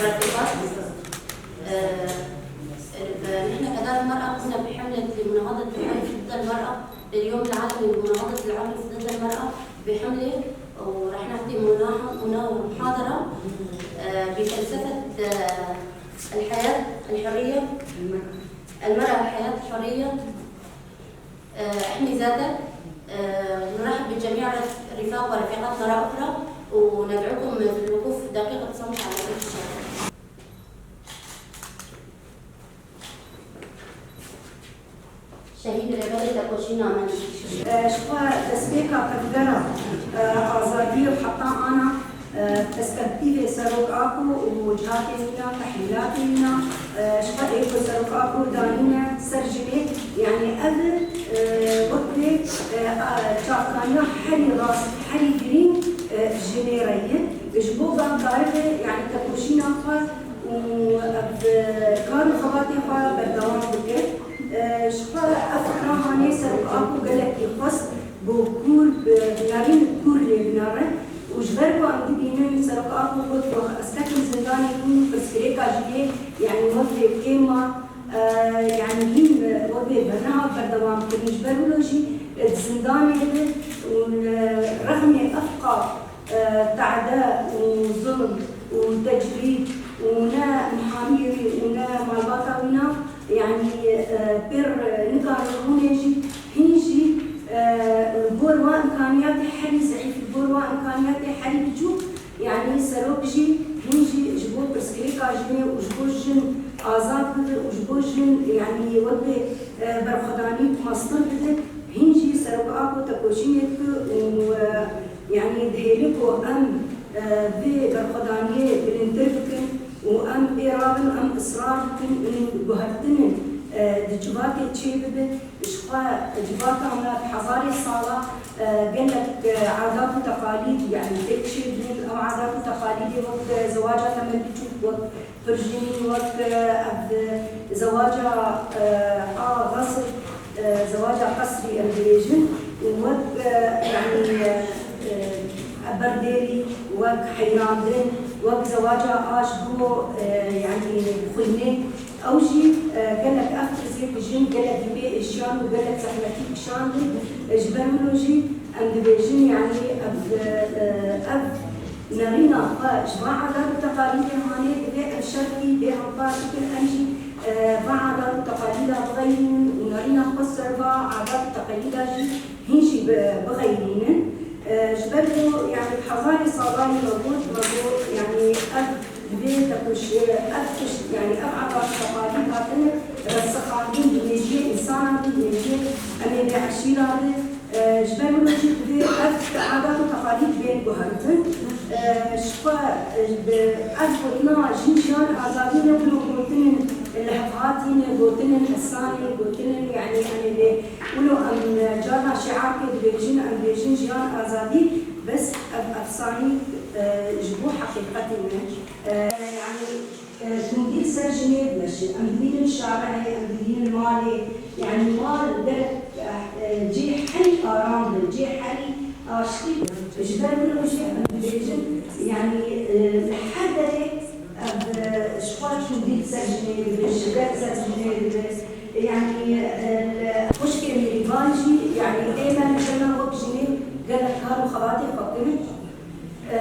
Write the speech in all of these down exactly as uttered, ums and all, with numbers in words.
آه، نحن كدار المرأة قمنا بحملة لمناهضة العنف ضد المرأة، لليوم العالمي لمناهضة العنف ضد المرأة، بحملة، ورح نعطي مناح-، منا-، محاضرة، آه، بفلسفة، آه، الحياة الحرية، المرأة الحياة الحرية، آه، احمي ذاتك. آه، نرحب بجميع الرف-، الرفاق ورفيقات مرة أخرى، وندعوكم في الوقوف دقيقة صمت على ذكر الشهيد. شهيد ريبلي تاكوشينا من. Ji xwe destpêka tevgera, e, azadiyê û heta ana, e, perspektîfê Serok Apo û cihatê wîna, tehlîlatê wîna, e, ji xwe ê ku Serok Apo danîne ser jinê, yanî ev, e, wek vê, e, a, çavkaniya herî rast, herî girîng, e, jinê re ye. Ji bo van karibe, yanî tekoşîna xwe û ev, e, kar û xebatê xwe berdewam bike. E, ji xwe ev fikra hanê Serok Apo gelekî xwest bo kûr, bi, bi nerîn kûr lê binere. Û ji ber ku em dibînin Serok Apo got ku ez ketim zindanê bûm, pirsgirêka jinê, yanî wek vê kêm a, e, yanî hîn, e, wek vê bernehat berdewam kirin. Ji ber wilo jî, e, di zindanê de û, e, rexmê ev qat, e, tade û zulm û tecrîd û ne mihamiyê wî û ne malbata wî na, yanî, e, pêr, e, nikarin rûnê jî, hîn jî, e, li gor wan imkaniyatê herî zeîf, li gor wan imkaniyatê herî biçûk, yanî serok jî, hîn jî ji bo pirsgirêka jinê û ji bo jin azad bibe û ji bo jin, yanî wek vê, e, berxwedanî mastir bibe, hîn jî Serok Apo tekoşînê dike û, e, yanî dihêle ku em, e, vê berxwedaniyê bilindtir bikin û em pê rabin, em israr bikin û guhertinên, e, di civakê çêbibe. Ji xwe civaka me bi hezarê sala, e, gelek, e, adat û teqalîd, yanî têk çêbûn. Ew adat û teqalîdê wek, e, zewaca temelbiçûk, wek pirjinî, wek, e, ev, e, zewaca, e, a xesr, e, zewaca qesrî em dibêjin, û wek, e, yanî, e, e, berdêrî, wek heyrandin, wek zewaca a ji bo, e, yanî xwînê. Ew jî, e, gelek ev pirsgirêk jin gelek jî pê êşiyan û gelek zehmetî kişandin. E, ji ber wilo jî em dibêjin, yanî ev, e, e, ev nerîna xwe ji van adat û teqalîdê hanê, divê em şertî bê hempa bikin, em jî, e, van adat û teqalîda bixeyînin û nerîna xwe ser va adat û teqalîda jî hîn jî bi-, bixeyînin. E, ji ber ku, yanî, hezarê salan me got, me got, yanî, ev divê tekoş-, ev tişt, yanî, ev adat û teqalîd hatine resixandin di mêjiyê însanan de, di mêjiyê em ê vê eşîra de. E, ji ber wilo jî divê ev adat û teqalîd bên guhertin. E, ji xwe, e, bi ev gotina jin jiyan azadî ne wilo gotinên lihevhatî ne, gotinên hesanê, gotinên, yanî, em ê vê Wilo em carna şiarkê dibêjin, em dibêjin jiyan azadî, bes ev efsanî, e, ji bo heqîqetê ne. E, yanî, e, tundî li ser jinê dimeşe. Em dibînin şarehê, em dibînin malê. Yanî mal gelek, e, cihê herî aram be, cihê herî aştî be. Ji ber wilo jî em dibêjin, yanî, e, li her derê ev, e, ji xwe tundî li ser jinê dibe, şiddet li ser jinê dibe. Yanî, e, xwişkê Mîrîvan jî, yanî, dêmen li cem me wek jinê gelek kar û xebatê xwe kirin. E,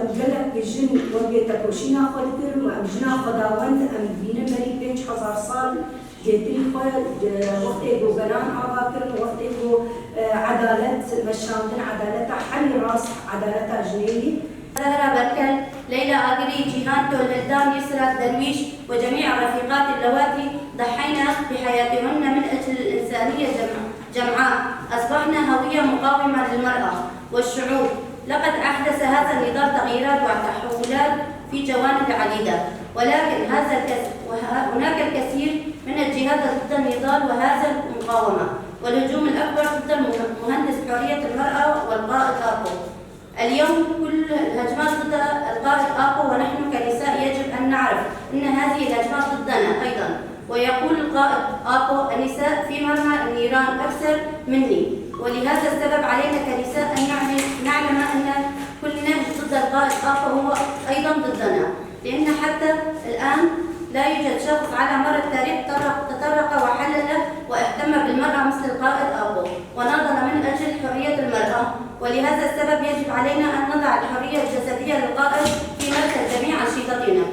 û gelek jin wek vê tekoşîna xwe dikirin û em jina xwedawend, em dibînin berî pênc hezar sal zêtirî xwe, e, wextê ku gelan ava kirin, wextê ku, e, edalet meşandin, edaleta herî rast, edaleta jinê yî. زهرة بركل، ليلى آقري، جيهان تول، هلدام يسرى، درويش، وجميع الرفيقات اللواتي ضحينا بحياتهن من أجل الإنسانية جمع-، جمعاء. أصبحنا هوية مقاومة للمرأة والشعوب. لقد أحدث هذا النضال تغييرات وتحولات في جوانب عديدة، ولكن هذا الكس-، وه-، هناك الكثير من الجهات ضد النضال وهذا المقاومة، والهجوم الأكبر ضد المه-، مهندس حرية المرأة والقائد آبو. اليوم كل الهجمات ضد القائد آبو، ونحن كنساء يجب أن نعرف أن هذه الهجمات ضدنا أيضًا. ويقول القائد آبو: النساء في مرمى النيران أكثر مني، ولهذا السبب علينا كنساء أن نعلم، نعلم أن كل نهج ضد القائد آبو هو أيضًا ضدنا. لأن حتى الآن لا يوجد شخص على مر التاريخ تطرق، تطرق وحلل واهتم بالمرأة مثل القائد آبو، وناضل من أجل حرية المرأة. ولهذا السبب يجب علينا أن نضع الحرية الجسدية للقائد في مركز جميع أنشطتنا.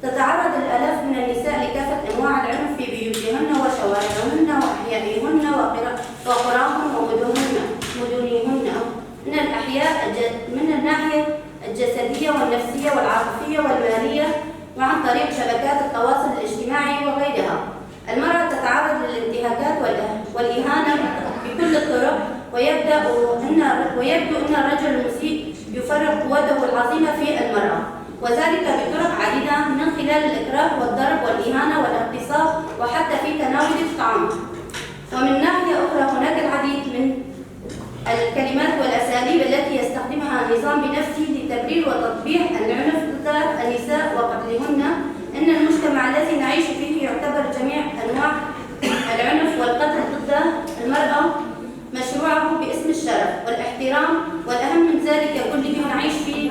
تتعرض الآلاف من النساء لكافة أنواع العنف في بيوتهن وشوارعهن وأحيائهن وقرا-، وقراهن ومدنهن، مدنهن، من الأحياء الج-، من الناحية الجسدية والنفسية والعاطفية والمالية، وعن طريق شبكات التواصل الاجتماعي وغيرها. المرأة تتعرض للانتهاكات والإه-، والإهانة بكل الطرق، ويبدأ أن، ويبدو أن الرجل المسيء يفرغ قوته العظيمة في المرأة، وذلك بطرق عديدة من خلال الإكراه والضرب والإهانة والاغتصاب وحتى في تناول الطعام. ومن ناحية أخرى هناك العديد من الكلمات والأساليب التي يستخدمها النظام بنفسه لتبرير وتطبيع العنف ضد النساء وقتلهن. إن المجتمع الذي نعيش فيه يعتبر جميع أنواع العنف والقتل ضد المرأة مشروعه باسم الشرف والاحترام، والأهم من ذلك كله نعيش فيه،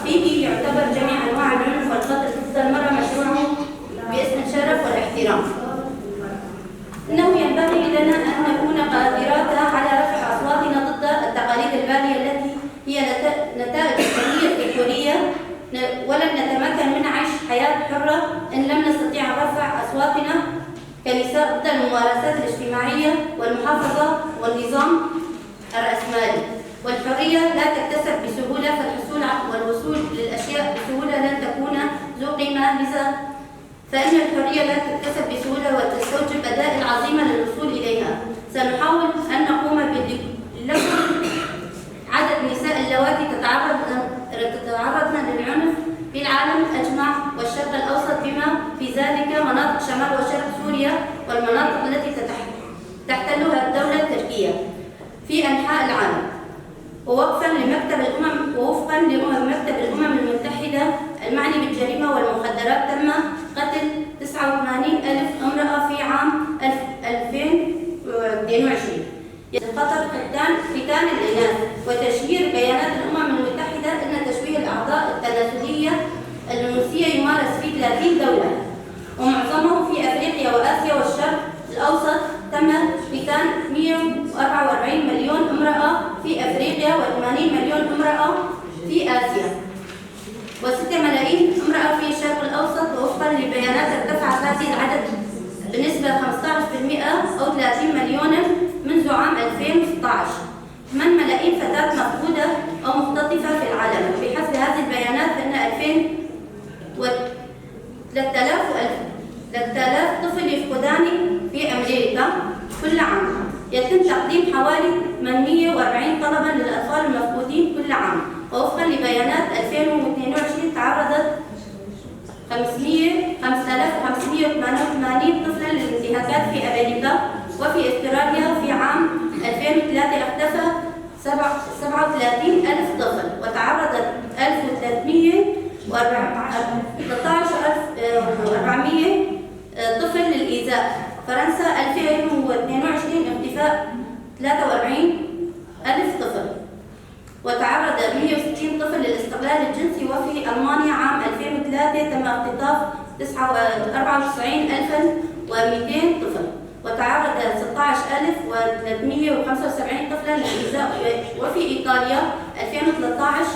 فيه يعتبر جميع أنواع العنف والقتل ضد المرأة مشروعه باسم الشرف والاحترام. إنه ينبغي لنا أن نكون قادرات على رفع أصواتنا ضد التقاليد البالية التي هي نت-، نتائج الحرية الذكورية، ن-، ولن نتمكن من عيش حياة حرة إن لم نستطيع رفع أصواتنا كنساء ضد الممارسات الاجتماعية والمحافظة والنظام الرأسمالي. والحرية لا تكتسب بسهولة، فالحصول ع-، والوصول للأشياء بسهولة لن تكون ذو قيمة، لذا فإن الحرية لا تكتسب بسهولة وتستوجب بدائل عظيمة للوصول إليها. سنحاول أن نقوم بلكل عدد النساء اللواتي تتعرضن، تتعرضن للعنف في العالم أجمع والشرق الأوسط، بما في ذلك مناطق شمال وشرق سوريا والمناطق التي تتح-، تحتلها الدولة التركية في أنحاء العالم. ووقفا لمكتب الأمم، ووفقا لمكتب الأمم المتحدة المعني بالجريمة والمخدرات، تم قتل تسعة وثمانين ألف امرأة في عام ألف، ألفين واثنين وعشرين. خطر ختان، ختان الإناث، وتشهير بيانات الأمم المتحدة أن تشويه الأعضاء التناسلية الأنوثية يمارس في ثلاثين دولة، ومعظمه في أفريقيا وآسيا والشرق الأوسط. تم ختان مية وأربعة وأربعين مليون امرأة في أفريقيا، وثمانين مليون امرأة في آسيا، وستة ملايين امرأة في الشرق الأوسط. ووفقا لبيانات، ارتفعت هذه العدد بنسبة خمسطعش بالمئة أو ثلاثين مليونا منذ عام ألفين وستطعش. ثمان ملايين فتاة مفقودة أو مختطفة في العالم. بحسب هذه البيانات، فإن ألفين و ثلاثة آلاف وألف، ثلاثة آلاف طفل يفقدان في أمريكا كل عام. يتم تقديم حوالي ثمانمية وأربعين طلبا للأطفال المفقودين كل عام. ووفقا لبيانات ألفين واثنين وعشرين، تعرضت خمسمية، خمسة آلاف وخمسمية وثمانية وثمانين طفلا للانتهاكات في أمريكا، وفي أستراليا في عام ألفين وثلاثة اختفى سبع-، سبعة وثلاثين ألف طفل، وتعرضت ألف وثلاثمية وأربعة، ثلاثطعش ألف وأربعمية طفل للإيذاء. فرنسا ألفين واثنين وعشرين اختفاء ثلاثة وأربعين ألف طفل، وتعرض مية وستين طفل للاستغلال الجنسي. وفي ألمانيا عام ألفين وثلاثة تم اختطاف تسعة، أربعة وتسعين ألفا وميتين طفل، وتعرض ستطعش ألف وثلاثمية وخمسة وسبعين طفلا للإيذاء. وفي إيطاليا ألفين وثلاثطعش،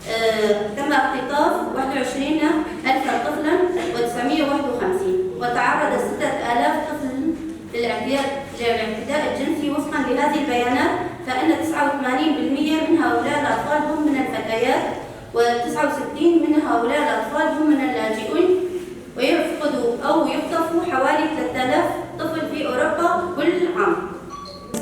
آه، تم اختطاف واحد وعشرين ألفا طفلا وتسعمية وواحد وخمسين، وتعرض ستة آلاف طفل للاعتداء، للاعتداء الجنسي. وفقا لهذه البيانات، فإن تسعة وثمانين بالمية من هؤلاء الأطفال هم من الفتيات، وتسعة وستين من هؤلاء الأطفال هم من اللاجئين، ويفقد أو يخطف حوالي ثلاثة آلاف طفل في أوروبا كل عام.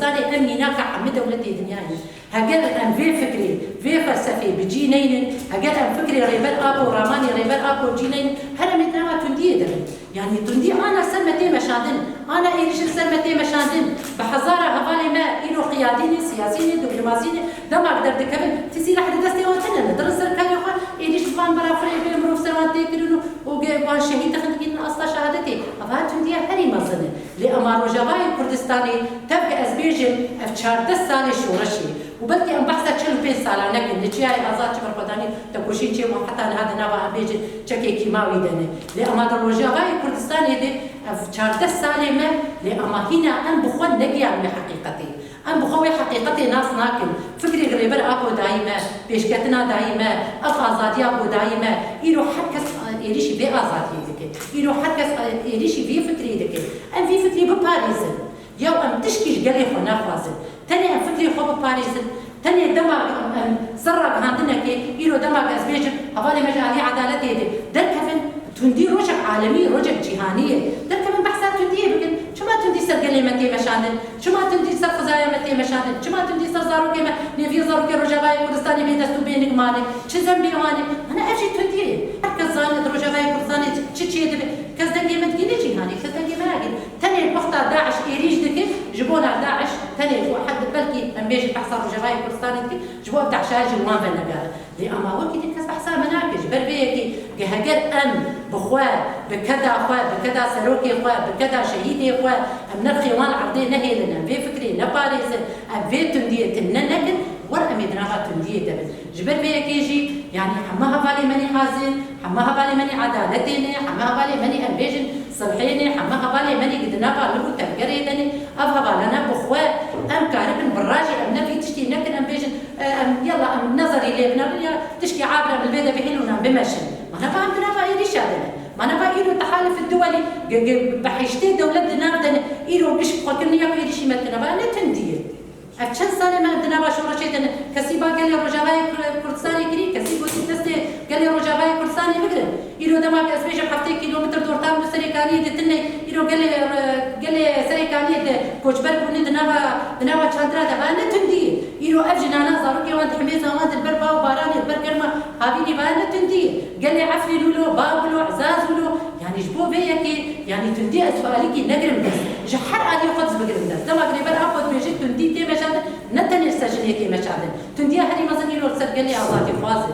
Starê em mînaka hemî dewletê dinyayê. Heger em vê fikrê, vê felsefê bi cî neynin, heger em fikrê Rêber Apo, ramanê Rêber Apo cî neynin, heremê dema tundiyê de bin. Yanî tundî ana ser me tê meşandin, ana êrîş li ser me tê meşandin. Bi hezara hevalê me îro qiyadî ne, siyasî ne, dîplomasî ne, dema derdikevin, ti sîleh di destê wan tune ne, dirin ser karê xwe, êrîş bi van birafirê bê, mirov ser wan tê kirin û, û ge-, wan şehîd dixin, digihînin asta şehadetê. Eva tundiya herî mezin e. Lê ema Rojavayê Kurdistanê, tev ke ez bêjim, ev çardeh salê şoreşê. Û belkî em behsa çil û pênc sala nekin, li Çiyayê Azad çi berxwedanî tekoşîn çêbûn, heta niha di nava em bêjin çekê kîmawî de ne. Lê ema di Rojavayê Kurdistanê de ev çardeh salê me, lê ema hîna em bi xwe negiyan wê heqîqetê. Em bi xwe wê heqîqetê nas nakin. Fikrê Rêber Apo dayî me, pêşketina dayî me, ev azadiya ku dayî me, îro her kes êrîşî vê azadiyê dike. Îro her kes êrîşî vê fikrê dike. Em vî fikrê biparêzin. Yew em tişkî ji gelê xwe naxwazin. Tenê em fikrê xwe biparêzin. Tenê dema em, em ser ragihandinekê, îro dema ez bêjim, hevalê me ji alî edaletê de derkevin, tundî rojek alemî, rojek cîhanî ye. Derkevin behsa tundiyê bikin. Çima tundî ser gelê me tê meşandin? Çima tundî ser xizaya me tê meşandin? Çima tundî ser zarokê me, nêviyê zarokê Rojavayê Kurdistanê bê dest û bê nik mane? Çi zembê wan e? Ana ev jî tundiyê ye. Her kes zane di Rojavayê Kurdistanê çi çêdibe. Kes dengê me digihîne cîhanê, kes dengê me nagihîne. Tenê wexta DAIŞ êrîş dike, ji bona DAIŞ tenê û heta belkî em bêjin behsa Rojavayê Kurdistanê dike, ji bo ev DAIŞa jî wan venegere. Lê ema wekî din kes behsa me nake. Ji ber vê yekê ge heger em bi xwe, bi keda xwe, bi keda serokê xwe, bi keda şehîdê xwe, em nirxê wan erdê nehêlin, em vê fikrê neparêzin, em vê tundiyê tune nekin, wer em ê di nava tundiyê de bin. Ji ber vê yekê jî, yanî hema hevalê me nî hazir, hema hevalê me nî edaletê ne, hema hevalê me nî em bêjin silhê ne, hema hevalê me nî di nava liv û tevgerê de ne. Ev hevalana bi xwe em karibin bi rajê em ne vî tiştî nekin, em bêjin, e, em, yalla em nezerî lê binabin ya tişkî abir em li vê de bihêlûn em bimeşin. Mana va em di nava êrîşa de ne. Mana va îro tehalif duwelî, ge-, ge-, behiştê dewlet di nav de ne. Îro giş xwekiriniya ku êrîşî me dikine. Va ne tundî ye. Ev çend sal e me di nava şoreşê de ne. Kesî ba gelê Rojavayê Kur-, Kurdistanê kirî, kesî gotî destê gelê Rojavayê Kurdistanê bigirin. Îro dema ku ez bêjim heftê kîlometr dortan bi Serêkaniyê de tune, îro gelê, gelê Serêkaniyê de koçber bûne di nava, di nava çandira de. Va ne tundî ye. Îro ev jinana zarokê wan di himêza wan de li ber ba û baranê, li ber germa havînê, va ne tundî ye. Gelê Efrîn wilo, Bab wilo, Ezaz wilo. Yanî ji bo vê yekê, yanî tundî ez bi alîkî negirim dest. Ji her aliyê xwe dibigirim dest. Dema Rêber Apo dibêje tundî tê meşandin, ne tenê li ser jinê tê meşandin. Tundiya herî mezin îro li ser gelê azadîxwaz e.